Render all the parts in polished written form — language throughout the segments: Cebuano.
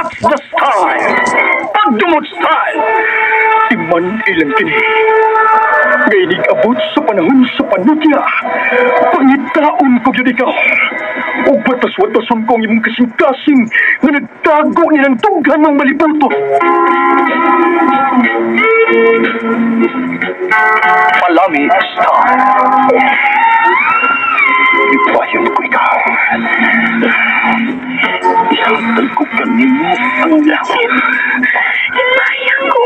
What's the style? Pagdumot style! Iman ilang kini. Ngainig abot sa panahon sa panutya. Pangitaon ko yun ikaw. O batas-watason ko ang imong kasing-kasing nga nagtago nilang tughan ng malibuto. Palami style. Ipayon ko ikaw. Ihatag ko kanimo ang langit. Ipayan ko.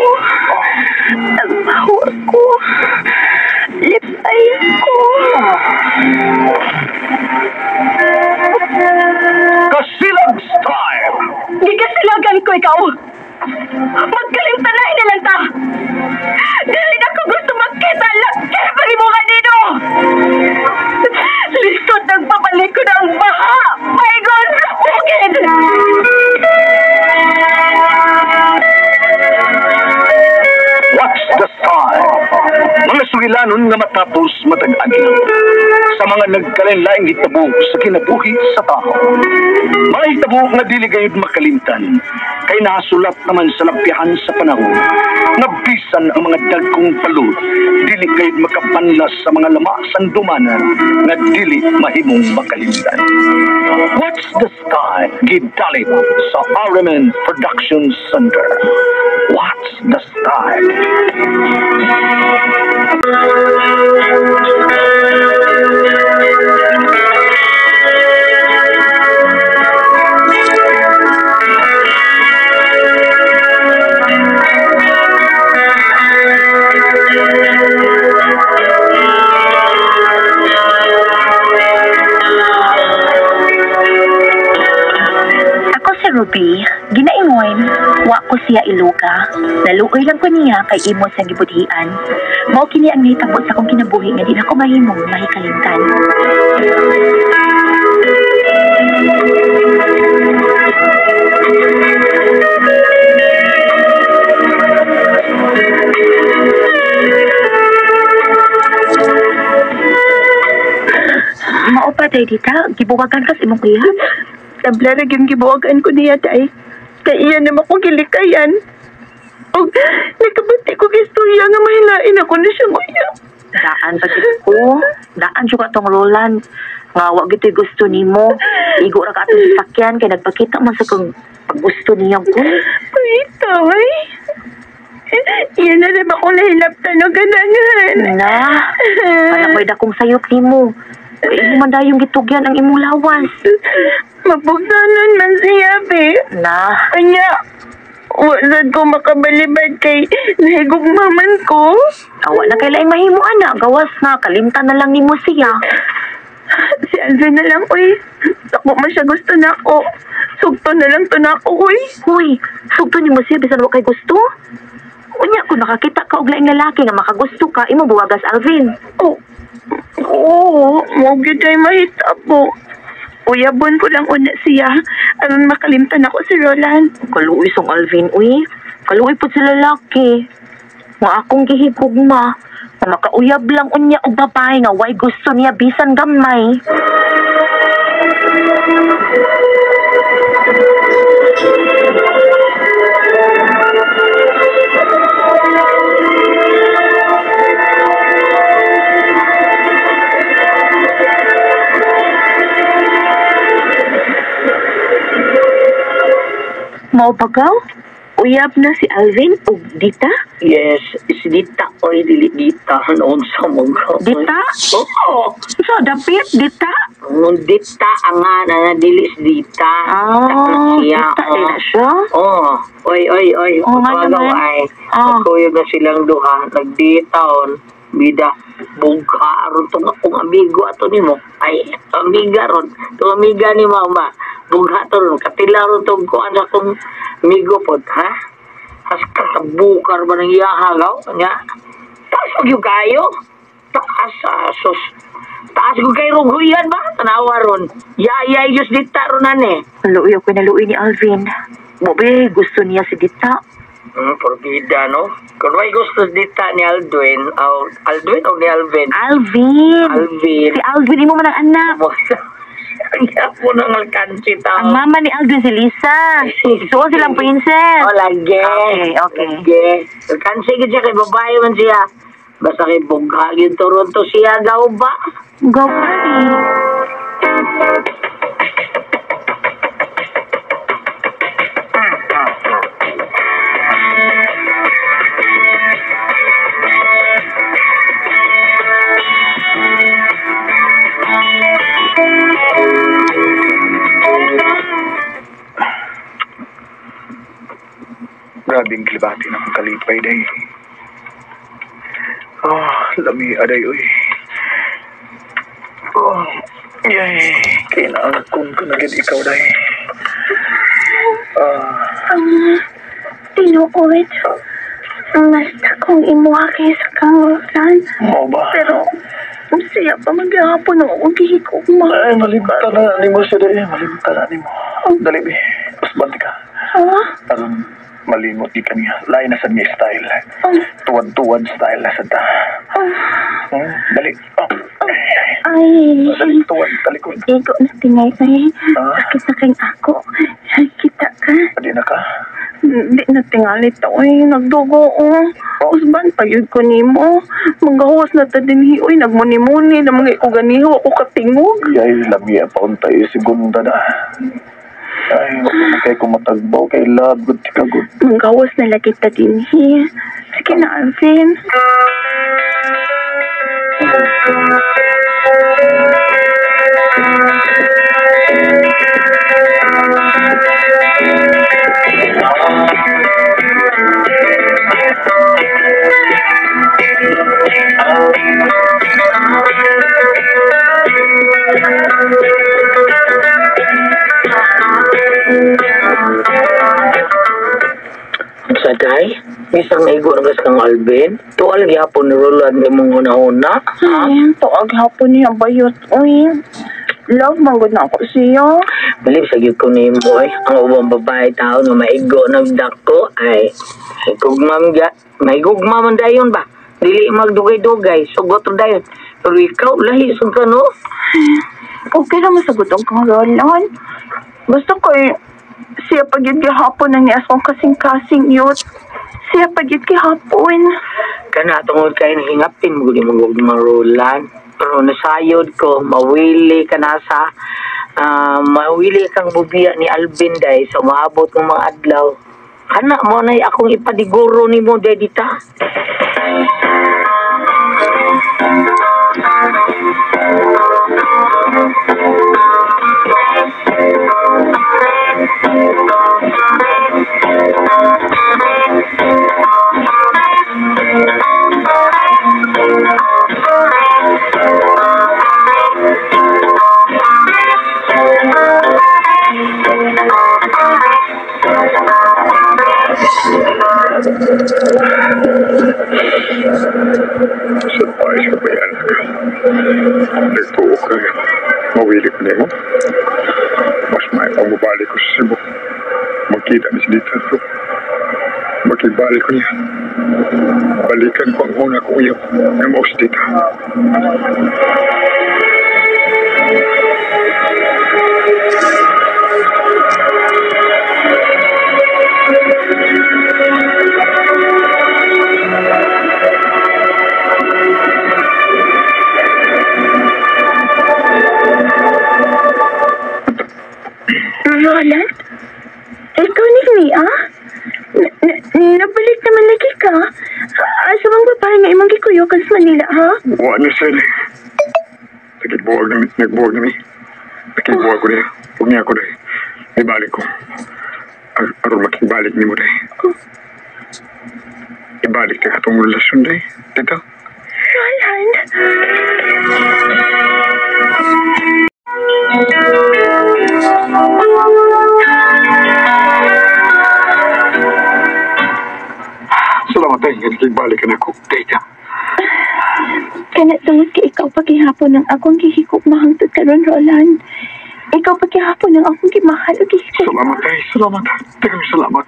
Ang bawa ko. Lipayan ko. Kasilag style! Gikasilagan ko ikaw. Magkalimtanay na lang ta. Dili na ko gusto magkita laki pag imo kanino. Lisod ng pabalik ko na ang baha. Paingon sa bukid! What's the style? Mga sugilanon nga matapos matag-adlaw sa mga nagkalain-laing hitabo sa kinabuhi sa tao. Mga hitabo nga dili gayud makalimtan kay nasulat naman sa lapyahan sa panahon nga bisan ang mga dagkong palud dili gayud makapanlas sa mga lama sandumanan nga dili mahimong makalimtan. What's the style? Gidalit sa RMN Production Center. What's the style? Ako si Ruby, ginaingon, wa ko siya iluga. Naluoy lang ko niya kay imo sa gibudhian. Mao kini ang nahitabo sa akong kinabuhi nga di na ko mahimong mahikalimtan. Mao pa day dita, gibuwagan kas imong kuya. Tabla ra gyud gibuwagan ko niya tay. Kay iya naman ko gilikayan. Og nakabati ko istorya nga mahilain ako na siya nguya. Daan pa gid ko. Daan jud atong Roland. Nga wa gitoy gusto nimo. Igo ra ka atong sasakyan kay nagpakita man sa kang paggusto niya ko. Pahita, ay. Iya na rin ako nahilaptan o ganangan. Na, alam mo'y dakong sayop nimo. Imo man dayong gitugyan ang imong lawas. Mapugsanon man siya, be. Na, Anya, wasad ko makabalibad kay nahigugmaman ko. awa na kay laing mahimo ana, gawas na kalimtan na lang nimo siya. Si Alvin na lang, uy. Sako man siya gusto na ako. Sugto na lang to na ako, uy. Huy, sugto nimo siya bisan wa kay gusto. Unya kung nakakita ka og laing lalaki nga makagusto ka, imo buwagas Alvin. Oh, oo, mo gyud ay mahitabo. Uyabon ko lang una siya. Aron makalimtan ako si Roland. Kaluoy song Alvin, uy. Kaluoy pud sa lalaki. Nga akong gihigugma. Nga makauyab lang unya og babae nga way gusto niya bisan gamay. Mao bagaw? Uyab na si Alvin og Dita? Yes, si Dita oy dili Dita noon sa mga. Dita? Oo. So, dapit, Dita? Nung Dita ang nga na dili si Dita. Ah, Siya, Dita oh. din na siya? Oo. Oy, oy, oy. Oo nga Pagaw naman. ay. Ah. Nagkuyog na silang duha. Nagditaon. Bida, bugha aron tong akong amigo ato nimo. Ay, amiga ron. Tong amiga ni mama. Bugha to ron. Katila ron tong kuan sa akong amigo pod, ha? Haska tabukar ba ng iyahagaw? Nya. Taas og yung kayo. Taas, sus. Taas ko kay runghuyan ba? Tanawa ron. Yayay Diyos dita ron ane. Naluoy ako naluoy ni Alvin. Mobe, gusto niya si Dita. Porbida, no? Kung may gusto dita ni Aldwin, o Aldwin o ni Alvin? Alvin! Alvin. Si Alvin, imo man ang anak. Gyapon ang alkansi tao. Ang mama ni Alvin si Lisa. Suon silang princess. Oh, lagi. Okay, okay. Lagi. Alkansi gid siya kay babae man siya. Basta kay bugha gyud Toronto siya gaw ba? Go party. Grabing kilibati na akong kalipay, day. Oh, lami aday, uy. Oh, yay. Kinaangkon ko na gid ikaw, day. Ah, Tinuod. Mas dakong imuha kaysa kang Roland. Mao ba? Pero, siya pa maghahapon ang akong gihigugma. Ay, malimta na nimo siya, day. Malimta na nimo. Dali, be. Usbante ka. Ha? Aron malimot di ka niya. Lain na sad nga style. Oh, Tuwad-tuwad style na sad ta. oh, Dali. Oh. ay. Dali, tuwad, talikod. Igo na tingay ay. Ah? Sakit na kayong ako. Kita ka. Pwede na ka. Di na tingali to eh. Nagdugo oh. Usban pa yun ko nimo. Magawas na ta din hi. Uy, nagmuni-muni na mga ikuganiho ako katingog. Yay, lami pa untay segunda na. Ay, wala na kay kumatagbaw kay love, good ka good. Magawas na lagi ta din hi. Sige na, Alvin. Sa day, bisang naigo na gas kang Alvin. Tual gyapon ni Roland nga mong una-una. Ha? Ay, tuag hapon niya bayot. Uy, love, manggod na ako siya. Bilib sa gyud ko nimo oy. Ang ubang babae tao nga maigo nagdako ay gugma man maigugma man dayon ba. Dili magdugay-dugay, sugot ra dayon. Pero ikaw lahi sa ka no. Okay ra masagot ang kang Roland. Basta kay siya pag yun gihapon ang nias kong kasing-kasing yut. Siya pag yun gihapon. Kana tungod kay hingapin mo gud mo gugma Roland. Pero nasayod ko mawili ka na sa mawili kang bubiya ni Alvin day sa umaabot ng mga adlaw. Kana mo nay akong ipadiguro nimo day dita. Surprise ka ba yan? Nagtuo ka. Mawili ko nimo. Mas may pamubalik ko sa Cebu. Magkita ni si Dita to. Makibalik ko niya. Balikan ko ang una kong uyab. Nga mao si Dita. Roland? Ikaw ni Mia? Nabalik naman lagi ka. Asa bang babae nga imong gikuyokan sa Manila, ha? Wa na siya ni. Nagbuwag na mi. Nagbuwag na mi. Nakibuwag ko niya. Huwag niya ako dahil. Ibalik ko. Aron makibalik ni mo dahil. Ibalik na katong relasyon dahil. Dito. Roland? Salamat dahil. Nakibalik ka na ako. Dita. Kana tungod kay ikaw pagihapon ang akong gihikog mahangtod karon, Roland. Ikaw pagihapon ang akong gimahal ug gihikog. Salamat dahil. Salamat. Daghang salamat.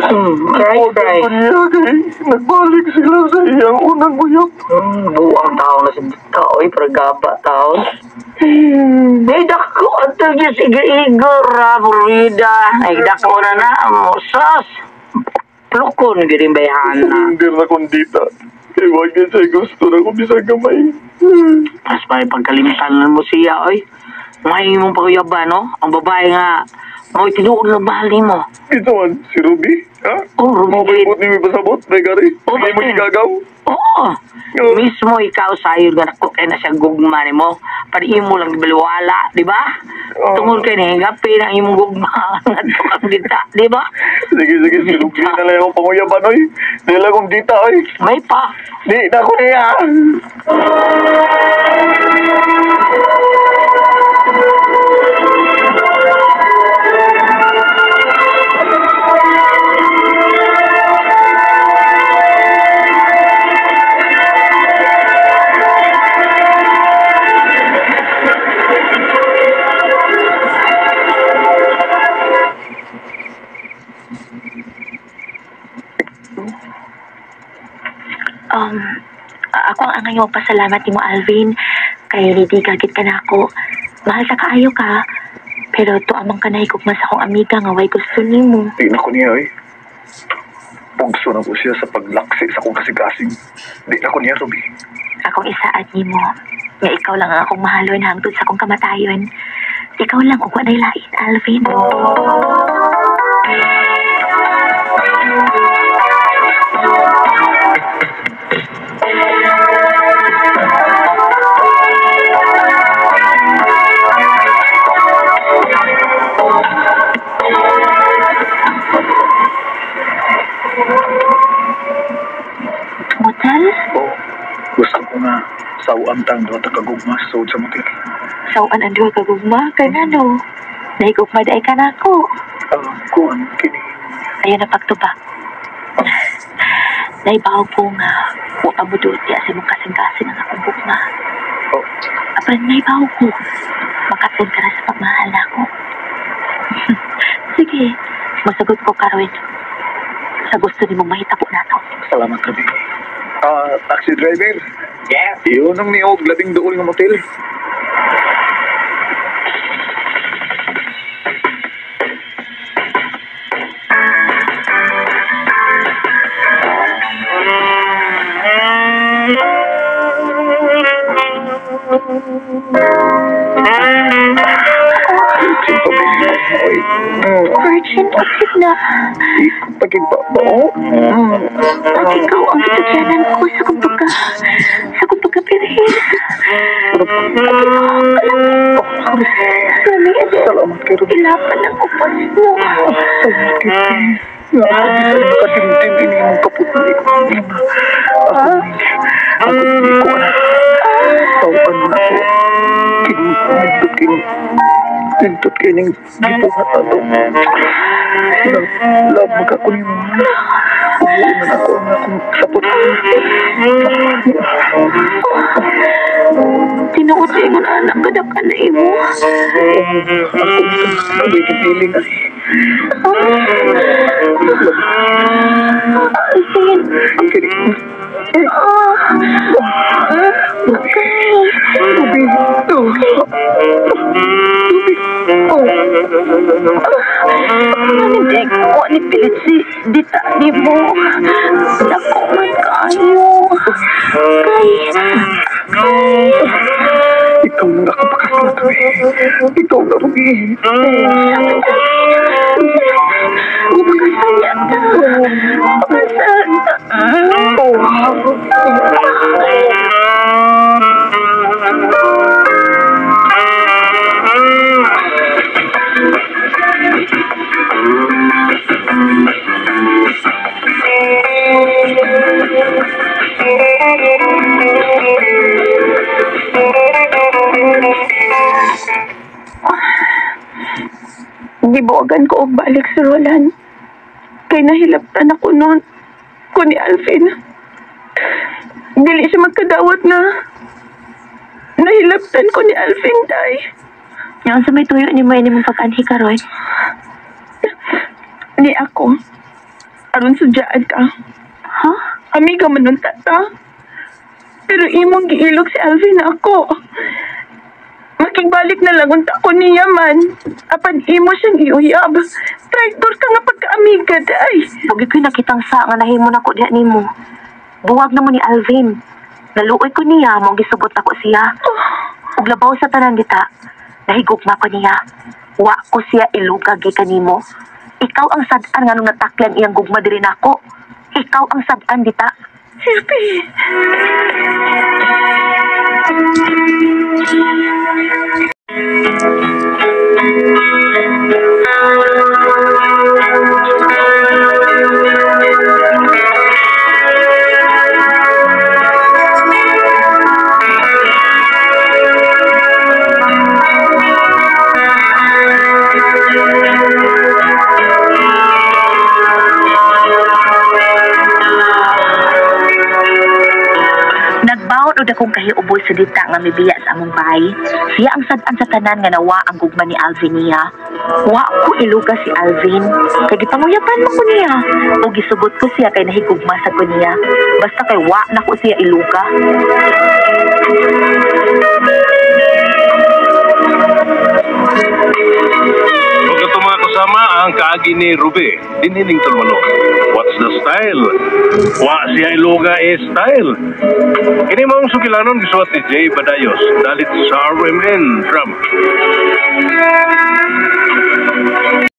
Cry, cry. Ko niya kay nagbalik sila sa iyang unang uyab. Buang tao na sa dita, oy, paragaba taon. Ay, dako, ato dyan, sige, igor, ha, Florida. Ay, dako na na, mo, sus. Plukon, gini bayhana. Surrender na kong dita. Kay wag niya siya gusto na kung bisag gamay. Pas pa pagkalimtan mo siya, oy. May mong paguyaba, no? Ang babae nga, mo'y tinuod na bahal mo. Ito man, si Ruby, ha? Oh, Ruby. Mo ba'y ni may pasabot, may gari? Oh, May batin. magigagaw? Oo. Oo. Mismo ikaw sayo nga nako kay na siya gugma nimo. Para imo lang gibaliwala, di ba? Oo. Tungod kay nahingapin ang imong gugma ngadto kang dita, di ba? Sige, sige, si Ruby na lang akong panguyaban, oy. Di lang kong dita, oy. May pa. Di na ko niya. Ako ang angay pasalamat nimo, Alvin. Kay ready gagit ka na ako. Mahal sa kaayo ka. Pero tuamang ka na higugma sa akong amiga nga way gusto nimo. Di na ko niya, oy. Pugso na ko siya sa paglaksi sa akong kasigasig. Di na ko niya, Ruby. Akong isaad nimo nga ikaw lang ang akong mahalon hangtod sa akong kamatayon. Ikaw lang ug walay lain, Alvin. Motel? Oo. Gusto ko nga sawaan tang duha ta kagugma sa sud sa motel. Sawaan ang duha ka gugma kay ngano? Nahigugma day ka nako. Kuan kini. Ayaw na pagtubak. Naibaw ko nga wa pa mo duot sa imong kasing-kasing ang akong gugma. Oh, Apan naibaw ko. Makatun ka na sa pagmahal na ako. Sige, masagot ko karon. Sa gusto nimo mahitabo nato. Salamat, Ruby. Taxi driver. Yes. Iyon ang niog labing duol nga motel. Virgin pa ba? Oy. Virgin, bakit na? Ikot pagigba-bao. At ikaw ang itugyanan ko sa kong pagka... sa kong pagkapirhin. Salamat kay Ruby. Ilapan ang upas mo. Salamat kay Ruby. Nga ako bisan makadimdim ini imong kaputli. Ako, ako di ko na. Tawag mo na ako. Kinindot kining nindot kining gibuhat ato. Love, love magka ko nimo. Umuwi man ako ang akong sapot. Tinuod sa imong anak kada ka na imo. Ako ako'y gipiling ay. Alvin. Kini. Okay. Ruby. Ruby. Oh. Hindi ko ni pilit si dita ni mo. Dako man kayo. Kay, kay. Ikaw na ako pakaslat, Ruby. Ikaw na, Ruby. Pakasal ta. Pakasal ta. Oh. Gibuwagan ko og balik si Roland. Kay nahilabtan ako noon ko ni Alvin. Dili siya magkadawat nga nahilabtan ko ni Alvin, day. Yang sa may tuyo ni mo ini mong pag-anhi karon. Ni ako. Aron sudyaan ka. Ha? Amiga man nun tata. Pero imong giilog si Alvin na ako. Makigbalik na lang unta ko niya man. Apan imo siyang iuyab. Traitor ka nga pagkaamiga, day. Bugi ko'y nakitang sa nga nahimo nako diha nimo. Buwag na mo ni Alvin. Naluoy ko niya, mong gisugot ako siya. Ug labaw sa tanan dita, nahigugma ko niya. Wa ko siya iluga gikan nimo. Ikaw ang sad-an nga nung nataklan iyang gugma diri nako. Ikaw ang sad-an dita. Ruby. Nagbaon og akong kahiuboy sa dita nga mibiya sa among bahay. Siya ang sad-an sa tanan nga nawa ang gugma ni Alvin niya. Wa ko iluga si Alvin. Kay gipanguyapan man ko niya. O gisugot ko siya kay nahigugma sa ko niya. Basta kay wa na ko siya iluga. Huwag ito mga kasama ang kaagi ni Ruby. Dinhining Tulmalo. What's the style? Wa siya iluga eh style. Kini mong sugilanon gisuwat ni Jay Badayos. Dalit sa RMN Drama.